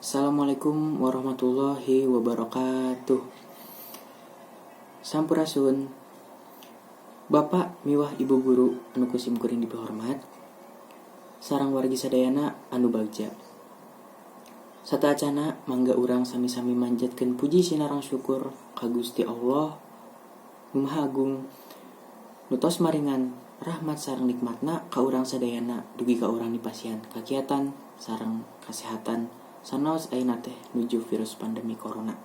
Assalamualaikum warahmatullahi wabarakatuh. Sampurasun. Bapak miwah Ibu guru anu ku sim kuring dipihormat sareng wargi sadayana anu bagja. Sateuacana mangga urang sami-sami manjatkeun puji sinareng syukur ka Gusti Allah Nu Maha Agung nu tos maringan rahmat sareng nikmatna ka urang sadayana dugi ka urang dipasihan kakiatan sareng kasehatan sanaos ayeuna teh nuju virus pandemi corona.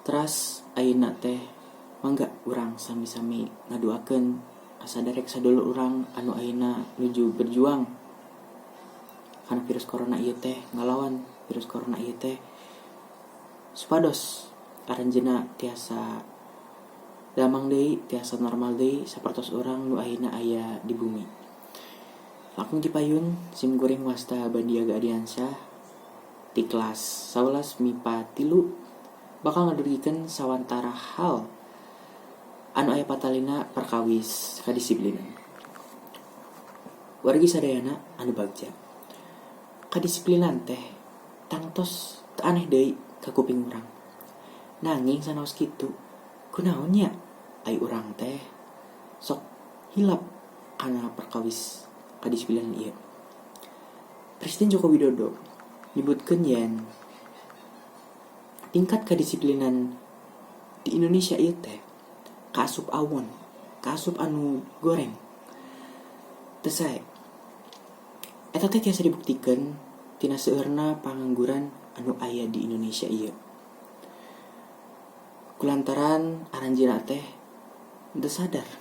Teras ayeuna teh mangga urang sami-sami ngaduakeun ka saderek sadulur urang anu ayeuna nuju berjuang kana virus corona ieu teh, ngalawan virus corona ieu teh, supados aranjeunna tiasa damang deui, tiasa normal deui sapertos urang nu ayeuna aya di bumi. Langkung ti payun, sim kuring wasta Bandiaga Adiansyah ti kelas 11 MIPA 3 bakal ngadugikeun sawantara hal anu aya patalina perkawis kadisiplinan. Wargi sadayana anu bagja. Kadisiplinan teh tangtos teu aneh deui ka kuping urang. Nanging sanaos kitu, kunaon nya ai urang teh sok hilap kana perkawis kadisiplinan ieu. Presiden Joko Widodo nyebutkeun yen tingkat kadisiplinan di Indonesia ieu teh kaasup awon, kaasup anu goreng. Teu sae. Eta teh tiasa dibuktikeun tina seueurna pangangguran anu aya di Indonesia ieu. Kulantaran aranjeunna teh teu sadar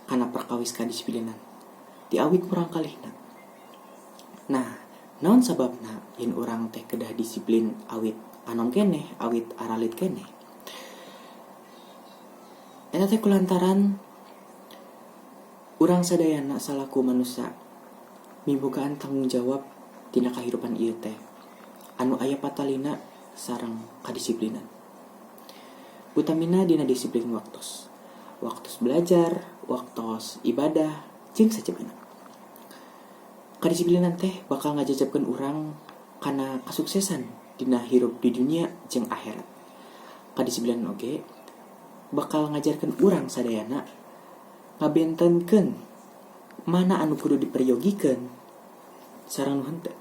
kana perkawis kadisiplinan ti awit murangkalihna. Nah, naon sababna yen urang teh kedah disiplin awit anom keneh, awit aralit keneh? Eta teh kulantaran urang sadayana salaku manusia mibogaan tanggung jawab tina kahirupan ieu teh anu aya patalina sareng kadisiplinan. Utamina dina disiplin waktos. Waktos belajar, waktos ibadah, jeung sajabana. Kadisiplinan teh bakal ngajajabkeun urang kana kasuksesan dina hirup di dunia jeung akhirat. Kadisiplinan oge bakal ngajarkeun urang sadayana ngabentenkeun mana anu kudu diperyogikeun sareng nu henteu.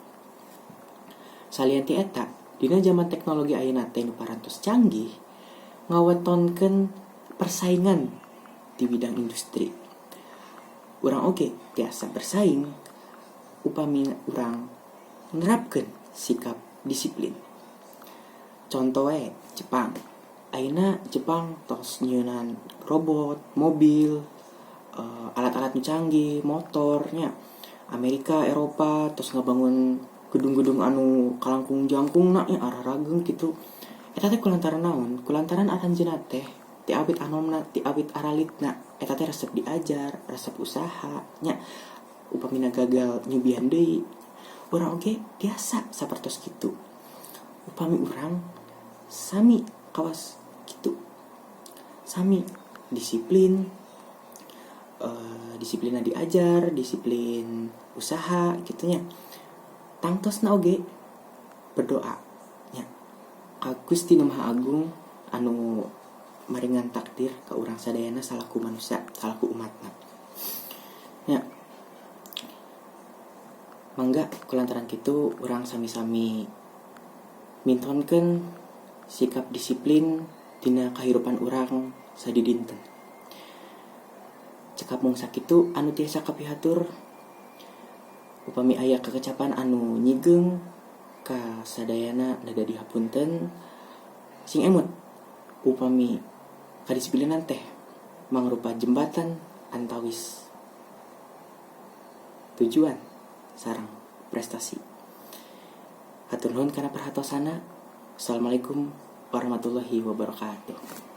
Salian ti eta, dina zaman teknologi ayeuna teh nu parantos canggih ngawetonkeun persaingan di bidang industri. Urang oge tiasa bersaing upami urang nerapkeun sikap disiplin. Contoh we Jepang. Ayeuna Jepang tos nyieunnan robot, mobil, alat-alat nu canggih, motor nya. Amerika, Eropa tos ngabangun gedung-gedung anu kalangkung jangkungna nya, ararageung kitu. Eta teh kulantaran naon? Kulantaran aranjeunna teh ti awit anomna, ti awit aralitna eta teh resep diajar, resep usaha nya. Upamina gagal nyubian deui. Urang oge tiasa sapertos kitu. Upami urang sami kawas kitu. Sami disiplin, disiplinna diajar, disiplin usaha kitu nya. Tangtosna oge berdoa nya ka Gusti Nu Maha Agung anu maringan takdir ka urang sadayana salaku manusia, salaku umatna. Nya. Mangga kulantaran kitu urang sami-sami mintonkeun sikap disiplin dina kahirupan urang sadidinten. Cekap mung sakitu anu tiasa kapihatur. Upami aya kakecapan anu nyigeung ka sadayana nada dihapunten. Sing emut upami kadisiplinan teh mangrupa jembatan antawis tujuan sareng prestasi. Hatur nuhun kana perhatosana. Assalamualaikum warahmatullahi wabarakatuh.